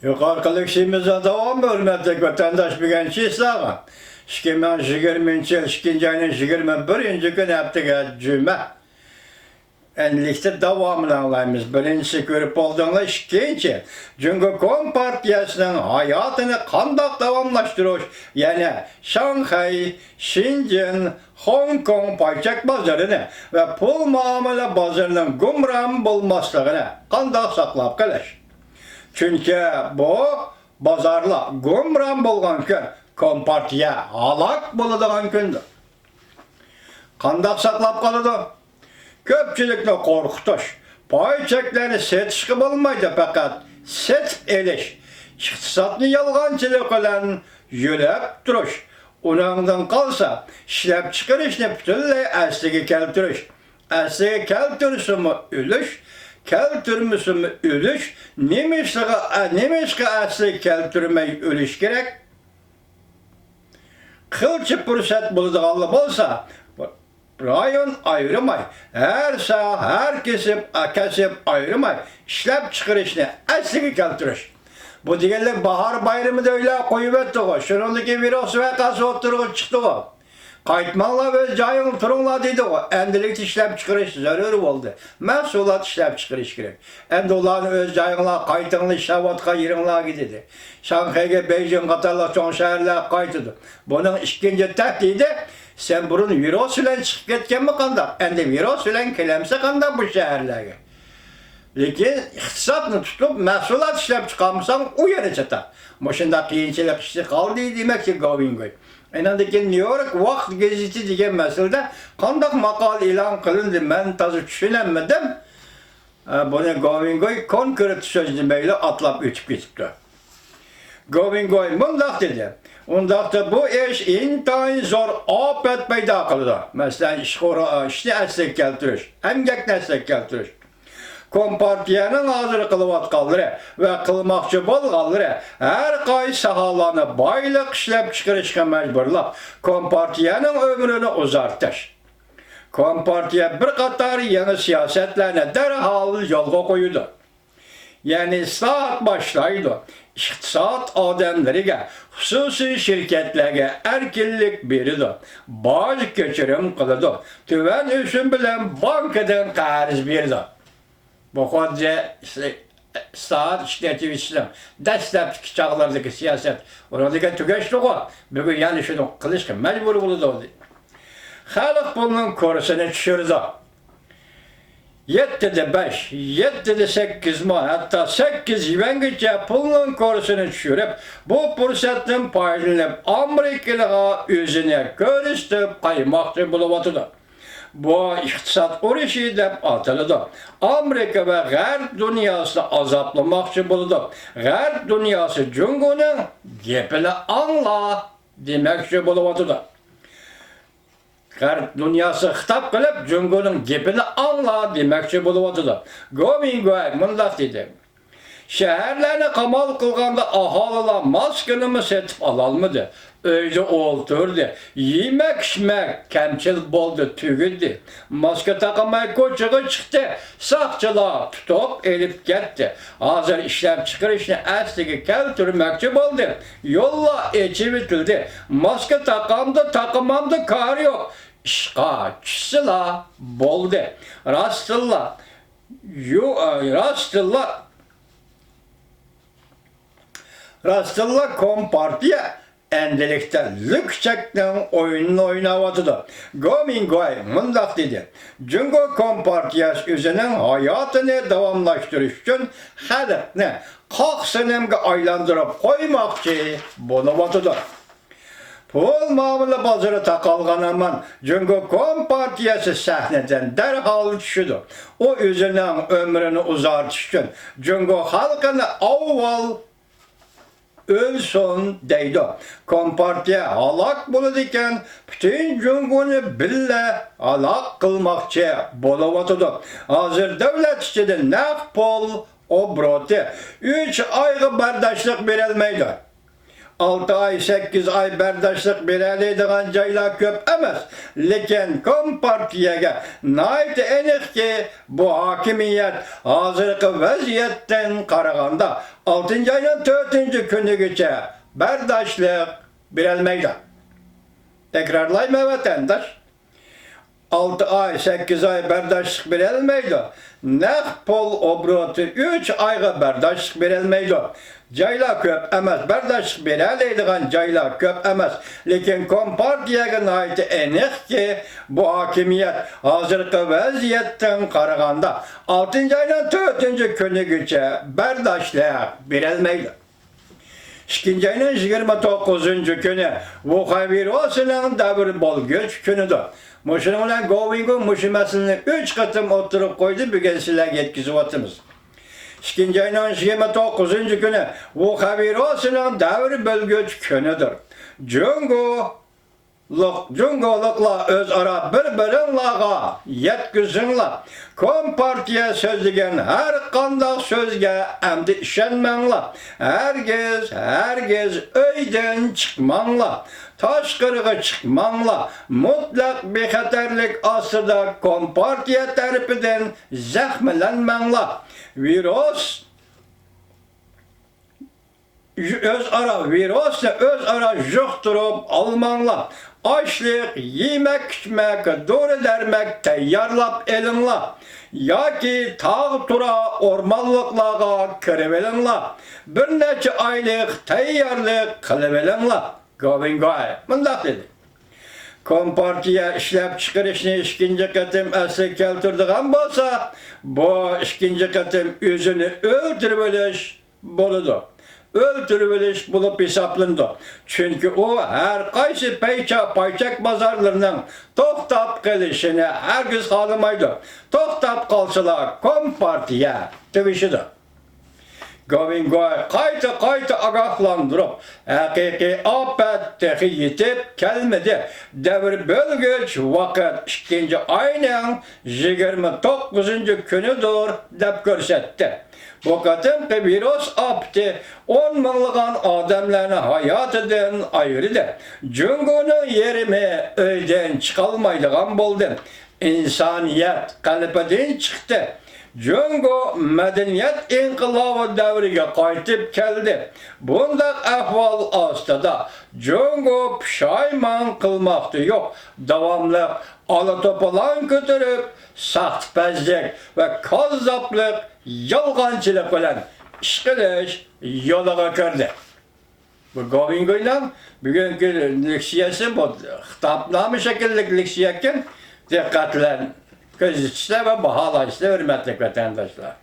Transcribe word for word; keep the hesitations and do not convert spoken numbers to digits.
يۇقىرىقى لېكسىيىمىزنىڭ داۋامى، ھۆرمەتلىك ۋەتەنداش، بۈگۈن چېسلاغا، ئىككى مىڭ يىگىرمىنچى يىل ئىككىنچى ئاينىڭ يىگىرمە بىرىنچى كۈنى، ھەپتىگە جۈمە. ئەنلىكتە داۋامىنى ئاڭلايمىز. بىرىنچىسى كۆرۈپ بولدۇڭلار، ئىككىنچى، جۇڭگو كومپارتىيەسىنىڭ ھاياتىنى قانداق داۋاملاشتۇرۇش، يەنى شاڭخەي، شېنجېن، خوڭكوڭ پايچەك بازىرىنى ۋە پۇل مۇئامىلە بازىرىنىڭ گۇمران بولماسلىقىنى قانداق ساقلاپ قېلىش؟ چۈنكى بۇ بازارلار گۇمران بولغان كۈن، كومپارتىيە ھالاك بولىدىغان كۈندۇر. قانداق ساقلاپ قالىدۇ؟ كۆپچىلىكنى قورقۇتۇش، پاي چەكلەرنى سېتىشقا بولمايدۇ، پەقەت سېتىپ ئېلىش، ئىقتىسادنى يالغانچىلىق بىلەن يۆلەپ تۇرۇش، ئۇنىڭدىن قالسا ئىشلەپچىقىرىشنى پۈتۈنلەي ئەسلىگە كەلتۈرۈش، ئەسلىگە كەلتۈرسىمۇ ئۆلۈش، كەلتۈرمىسىمۇ ئۆلۈش، نېمىشقا، نېمىشقا ئەسلىگە كەلتۈرمەي ئۆلۈش كېرەك؟ قىلچە پۇرسەت بولىدىغانلا بولسا، رايون ئايرىماي، ھەر ساھە، ھەر كەسىپ، كەسىپ ئايرىماي ئىشلەپچىقىرىشنى ئەسلىگە كەلتۈرۈش. بۇ دېگەنلىك باھار بايرىمىدا ئۆيلەر قويۇۋەتتىغۇ، شۇنىڭدىكى ۋىرۇس ۋەقەسى ئوتتۇرىغا چىقتىغۇ. قايتماڭلار، ئۆز جايىڭدا تۇرۇڭلار دېدىغۇ. ئەمدىلىكتە ئىشلەپچىقىرىش زۆرۈر بولدى. مەھسۇلات ئىشلەپچىقىرىش كېرەك. ئەمدى ئۇلارنى ئۆز جايىڭلارغا قايتىڭلار، ئىشلەۋاتقان يېرىڭلارغا دېدى. شاڭخەيگە، بېيجىڭ قاتارلىق چوڭ شەھەرلەرگە قايتىدۇ. بۇنىڭ ئىككىنچى تەھدىتى، سەن بۇرۇن ۋىرۇس بىلەن چىقىپ كەتكەنمۇ قانداق؟ ئەمدى ۋىرۇس بىلەن كېلەمسەن قانداق بۇ شەھەرلەرگە؟ لېكىن ئىقتىسادنى تۇتۇپ، مەھسۇلات ئىشلەپ چىقارمىساڭ، ئۇ يەنە چاتاق. مۇشۇنداق قىيىنچىلىق ئىچىدە قالدى دېمەكچى گوۋىنگوي. ئېنىڭدىن كېيىن نيۇ يورك ۋاقىت گېزىتى دېگەن مەسىلىدە قانداق ماقالە ئېلان قىلىندى، مەن تازا چۈشىنەلمىدىم. ئە، بۇنى گوۋىنگوي كونكرېت سۆزلىمەيلا ئاتلاپ ئۆتۈپ كېتىپتۇ. گوۋىنگوي مۇنداق دېدى، ئۇنداقتا بۇ ئىش ئىنتايىن زور ئاپەت پەيدا قىلىدۇ. مەسىلەن، ئىشقا ئورا-، ئىشنى ئەسلىگە كەلتۈرۈش، ئەمگەكنى ئەسلىگە كەلتۈرۈش. كومپارتىيەنىڭ ھازىر قىلىۋاتقانلىرى ۋە قىلماقچى بولغانلىرى ھەر قايسى ساھەلەرنى بايلىق ئىشلەپچىقىرىشقا مەجبۇرلاپ، كومپارتىيەنىڭ ئۆمرىنى ئۇزارتىش. كومپارتىيە بىر قاتار يېڭى سىياسەتلەرنى دەرھال يولغا قويىدۇ. يەنى ئىسلاھات باشلايدۇ. ئىقتىساد ئادەملىرىگە، خۇسۇسىي شىركەتلەرگە ئەركىنلىك بېرىدۇ. باج كەچۈرۈم قىلىدۇ. تۆۋەن ئۆسۈم بىلەن بانكىدىن قەرز بېرىدۇ. بۇ خۇددى ئىسلاھات ئىشلىتىۋېتىشنىڭ دەسلەپكى چاغلىرىدىكى سىياسەت. ئۇنىڭدىن كېيىن تۈگەشتىغۇ. بۈگۈن يەنە شۇنى قىلىشقا مەجبۇر بولىدۇ. خەلق پۇلنىڭ كۇرسىنى چۈشۈرىدۇ. يەتتىدە بەش، يەتتىدە سەككىزمۇ، ھەتتا سەككىز يۈەنگىچە پۇلنىڭ كۇرسىنى چۈشۈرۈپ، بۇ پۇرسەتتىن پايدىلىنىپ، ئامېرىكىلىغا ئۆزىنى كۆرسىتىپ قايماقچى بولۇۋاتىدۇ. بۇ ئىقتىساد ئۇرۇشى دەپ ئاتىلىدۇ. ئامېرىكا ۋە غەرب دۇنياسىنى ئازابلىماقچى بولىدۇ. غەرب دۇنياسى جۇڭگونىڭ گېپىنى ئاڭلا دېمەكچى بولۇۋاتىدۇ. غەرب دۇنياسى خىتاب قىلىپ، جۇڭگونىڭ گېپىنى ئاڭلا دېمەكچى بولۇۋاتىدۇ. گومىڭگۇەي مۇنداق دېدى، شەھەرلەرنى قامال قىلغاندا ئاھالىلەر ماسكىنىمۇ سېتىپ ئالالمىدى. ئۆيدە ئولتۇردى. يېمەك-ئىچمەك كەمچىل بولدى، تۈگىدى. ماسكا تاقىماي كوچىغا چىقتى. ساقچىلار تۇتۇپ ئېلىپ كەتتى. ھازىر ئىشلەپچىقىرىشنى ئەسلىگە كەلتۈرمەكچى بولدى. يوللار ئېچىۋېتىلدى. ماسكا تاقامدۇ، تاقىمامدۇ كارى يوق. ئىشقا چۈشسىلا بولدى. راستتىنلا، يو-، ئە، راستتىنلا، راستتىنلا كومپارتىيە ئەمدىلىكتە لۈكچەكنىڭ ئويۇنىنى ئويناۋاتىدۇ. گومىڭگۇەي مۇنداق دېدى، جۇڭگو كومپارتىيەسى ئۆزىنىڭ ھاياتىنى داۋاملاشتۇرۇش ئۈچۈن خەلقنى قاق سەنەمگە ئايلاندۇرۇپ قويماقچى بولۇۋاتىدۇ. پۇل مۇئامىلە بازىرى تاقالغان ھامان جۇڭگو كومپارتىيەسى سەھنىدىن دەرھال چۈشىدۇ. ئۇ ئۆزىنىڭ ئۆمرىنى ئۇزارتىش ئۈچۈن جۇڭگو خەلقىنى ئاۋۋال ئۆلسۇن دەيدۇ. كومپارتىيە ھالاك بولىدىكەن، پۈتۈن جۇڭگونى بىللە ھالاك قىلماقچى بولۇۋاتىدۇ. ھازىر دۆلەت ئىچىدە نەق پۇل ئوبوروتى ئۈچ ئايغا بەرداشلىق بېرەلمەيدۇ. ئالتە ئاي، سەككىز ئاي بەرداشلىق بېرەلەيدىغان جايلار كۆپ ئەمەس، لېكىن كومپارتىيەگە ناھايىتى ئېنىقكى، بۇ ھاكىمىيەت ھازىرقى ۋەزىيەتتىن قارىغاندا ئالتىنچى ئاينىڭ تۆتىنچى كۈنىگىچە بەرداشلىق بېرەلمەيدۇ. تەكرارلايمەن، ۋەتەنداش. ئالتە ئاي، سەككىز ئاي بەرداشلىق بېرەلمەيدۇ. نەق پۇل ئوبوروتى ئۈچ ئايغا بەرداشلىق بېرەلمەيدۇ. جايلار كۆپ ئەمەس، بەرداشلىق بېرەلەيدىغان جايلار كۆپ ئەمەس. لېكىن كومپارتىيەگە ناھايىتى ئېنىقكى، بۇ ھاكىمىيەت ھازىرقى ۋەزىيەتتىن قارىغاندا ئالتىنچى ئاينىڭ تۆتىنچى كۈنىگىچە بەرداشلىق بېرەلمەيدۇ. ئىككىنچى ئاينىڭ يىگىرمە توققۇزىنچى كۈنى ۋۇخەن ۋىرۇسىنىڭ دەۋر بولغۇچ كۈنىدۇر. مۇشۇنىڭ بىلەن گوۋىنگو مۇشۇ مەسىلىنى ئۈچ قېتىم ئوتتۇرىغا قويدى، بۈگۈن سىلەرگە يەتكۈزۈۋاتىمىز. ئىككىنچى ئاينىڭ يىگىرمە توققۇزىنچى كۈنى ۋۇخەن ۋىرۇسىنىڭ دەۋر بۆلگۈچ كۈنىدۇر. جۇڭگو لۇق-، جۇڭگولۇقلار ئۆزئارا بىر-بىرىڭلارغا يەتكۈزۈڭلار. كومپارتىيە سۆزلىگەن ھەر قانداق سۆزگە ئەمدى ئىشەنمەڭلار. ھەرگىز، ھەرگىز ئۆيدىن چىقماڭلار. تاشقىرىغا چىقماڭلار. مۇتلەق بىخەتەرلىك ئاستىدا كومپارتىيە تەرىپىدىن زەخىملەنمەڭلار. ۋىرۇس ئۆزئارا ۋىرۇسنى ئۆزئارا يۇقتۇرۇپ ئالماڭلار. ئاشلىق، يېمەك-ئىچمەك، دورا-دەرمەك تەييارلاپ ئېلىڭلار. ياكى تاغ تۇرا ئورمانلىقلارغا كىرىۋېلىڭلار. بىر نەچچە ئايلىق تەييارلىق قىلىۋېلىڭلار. گوۋىنگاي مۇنداق دېدى. كومپارتىيە ئىشلەپچىقىرىشنى ئىككىنچى قېتىم ئەسلىگە كەلتۈرىدىغان بولسا، بۇ ئىككىنچى قېتىم ئۆزىنى ئۆلتۈرۈۋېلىش بولىدۇ. ئۆلتۈرۈۋېلىش بولۇپ ھېسابلىنىدۇ. چۈنكى ئۇ ھەر قايسى پەيچا-، پايچەك بازارلىرىنىڭ توختاپ قېلىشىنى ھەرگىز خالىمايدۇ. توختاپ قالسىلا، كومپارتىيە تۈگىشىدۇ. گوۋىنگوي قايتا-قايتا ئاگاھلاندۇرۇپ، ھەقىقىي ئاپەت تېخى يېتىپ كەلمىدى. دەۋر بۆلگۈچ ۋاقىت ئىككىنچى ئاينىڭ يىگىرمە توققۇزىنچى كۈنىدۇر، دەپ كۆرسەتتى. بۇ قېتىمقى ۋىرۇس ئاپىتى ئون مىڭلىغان ئادەملەرنى ھاياتىدىن ئايرىدى. جۇڭگونىڭ يېرىمى ئۆيدىن چىقالمايدىغان بولدى. ئىنسانىيەت قەلبىدىن چىقتى. جۇڭگو مەدەنىيەت ئىنقىلابى دەۋرىگە قايتىپ كەلدى. بۇنداق ئەھۋال ئاستىدا جۇڭگو پۇشايمان قىلماقتا يوق. داۋاملىق ئالا توپىلاڭ كۆتۈرۈپ، ساختىپەزلىك ۋە كاززاپلىق، يالغانچىلىق بىلەن ئىش قىلىش يولىغا كىردى. بۇ گوۋىنگوينىڭ بۈگۈنكى لېكسىيەسى، بۇ خىتابنامە شەكىللىك لېكسىيەكەن. دىققەت بىلەن كۆزىتىشلەر ۋە باھالاشلار، ھۆرمەتلىك ۋەتەنداشلار.